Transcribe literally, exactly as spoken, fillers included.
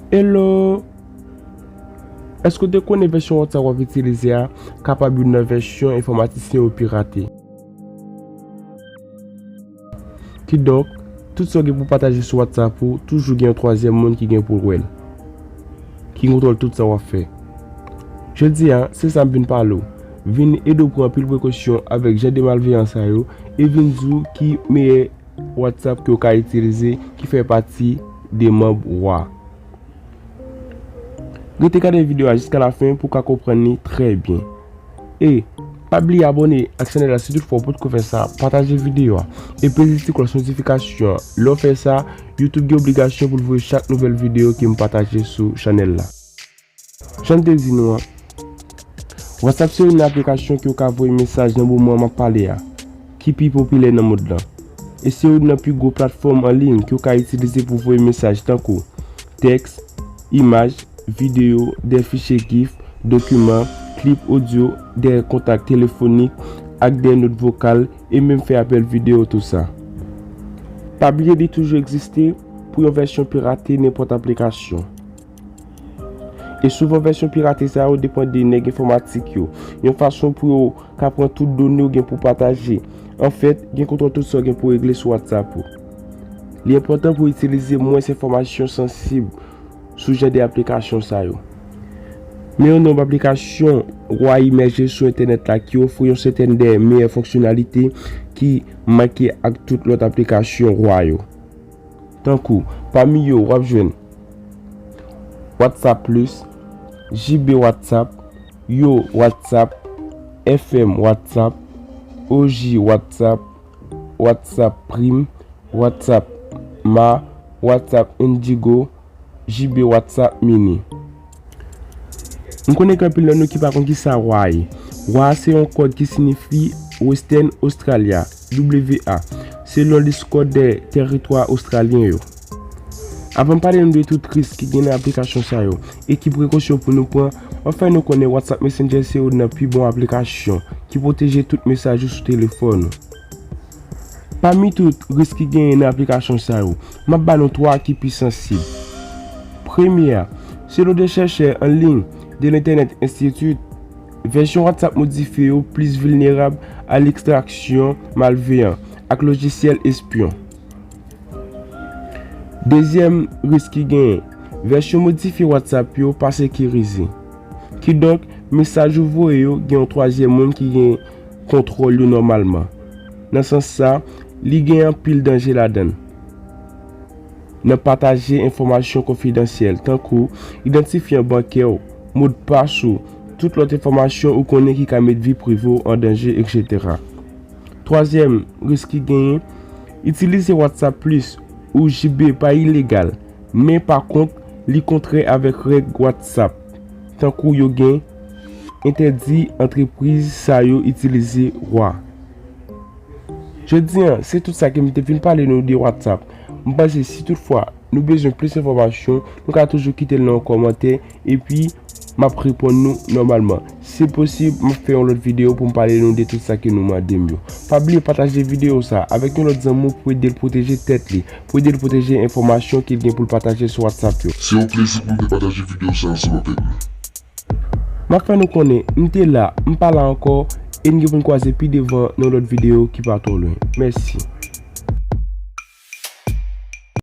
Hello! Èske w te konnen vèsyon WhatsApp w ap itilize a kapab youn nan vèsyon enfòmatisyen yo pirate? Kidonk, tout sa w gen pou pataje sou WhatsApp ou, toujou gen yon twazyèm moun ki gen pou l wè l, ki kontwòl tout sa w ap fè. Jodi a, se sa m vin pale w. Vin ede w pran anpil prekosyon avèk jan de malveyan sa yo e vin di w ki meyè WhatsApp ke w ka itilize ki fè pati de manm wa. Rete gade videyo a jiska lafen pou w ka konprann li trè byen. E pa bliye abòne ak chanèl la si toutfwa w potko fè sa, pataje videyo a e peze ti klòch notifikasyon an. Lè w fè sa, YouTube gen obligasyon pou l voye chak nouvèl videyo ke m pataje sou chanèl la. Jan m te di nou an, WhatsApp se youn nan aplikasyon ke w ka voye mesaj nan moman m ap pale a, ki pi popilè nan mond lan. E se youn nan pi gwo platfòm an liy ke w ka itilize pou voye mesaj tankou tèks, imaj, videyo, de fichye gif, dokiman, klip odyo, de kontak telefonik, ak de nòt vokal, e menm fè apèl videyo tou sa. Pa bliye li toujou egziste pou yon vèsyon pirate nenpòt aplikasyon. E souvan vèsyon pirate sa yo depann de nèg enfòmatik yo, yon fason pou yo ka pran tout done w gen pou pataje. Anfèt, gen kontwòl tout sa w gen pou regle sou WhatsApp ou. Li enpòtan pou w itilize mwens enfòmasyon sansib sou jan de aplikasyon sa yo. Men yon nonb aplikasyon wa imèje sou entènèt la ki ofri yon sètèn de meyè fonksyonalite ki make ak tout lòt aplikasyon wa yo. Tankou, pami yo, w ap jwenn WhatsApp Plus, J B WhatsApp, Yo WhatsApp, F M WhatsApp, O G WhatsApp, WhatsApp Prime, WhatsApp Ma, WhatsApp Indigo, J B WhatsApp Mini. M konnen gen anpil nan nou ki pa konn kisa wa ye. Wa se yon kòd ki siyifi Western Australia, W A, selon lis kòd de tèritwa ostralyen yo. Avan m pale nou de tout risk ki gen nan aplikasyon sa yo e ki prekosyon pou nou pran, m ap fè nou konnen WhatsApp Messenger se youn nan pi bon aplikasyon ki pwoteje tout mesaj ou sou telefòn ou. Pami tout risk ki genyen nan aplikasyon sa yo, m ap ba nou twa ki pi sansib. Premye a, selon de chèchè an liy de l'Internet Institute, vèsyon WhatsApp modifye yo plis vilnerab a ekstraksyon malveyan ak lojisyèl espyon. Dezyèm risk ki genyen, vèsyon modifye WhatsApp yo pa sekirize. Kidonk, mesaj ou voye yo gen yon twazyèm moun ki gen kontwòl yo nòmalman. Nan sans sa, li gen anpil danje ladan l. Nan pataje enfòmasyon konfidansyèl, tankou idantifyan bankè w, modpas ou, tout lòt enfòmasyon ou konnen ki ka met vi prive w an danje, etsetera. Twazyèm risk ki genyen, itilize WhatsApp Plus ou J B pa ilegal, men pa kont, li kontrè avèk règ WhatsApp, tankou yo gen entèdi antrepriz sa yo itilize wa. Jodi a, se tout sa ke m te vin pale nou de WhatsApp. M panse si toutfwa nou bezwen plis enfòmasyon, nou ka toujou kite l nan yon kòmantè, epi m ap reponn nou nòmalman. Si posib, m ap fè yon lòt videyo pou m pale nou de tout sa ke nou mande m yo. Pa bliye pataje videyo sa avèk yon lòt zanmi w pou ede l pwoteje tèt li, pou ede l pwoteje enfòmasyon ke l gen pou l pataje sou WhatsApp yo. Se yon plezi pou m te pataje videyo sa ansanm avèk nou. M ap fè nou konnen, m te la, m pa la ankò, e n gen pou n kwaze pi devan nan yon lòt videyo ki pa twò lwen. Mèsi.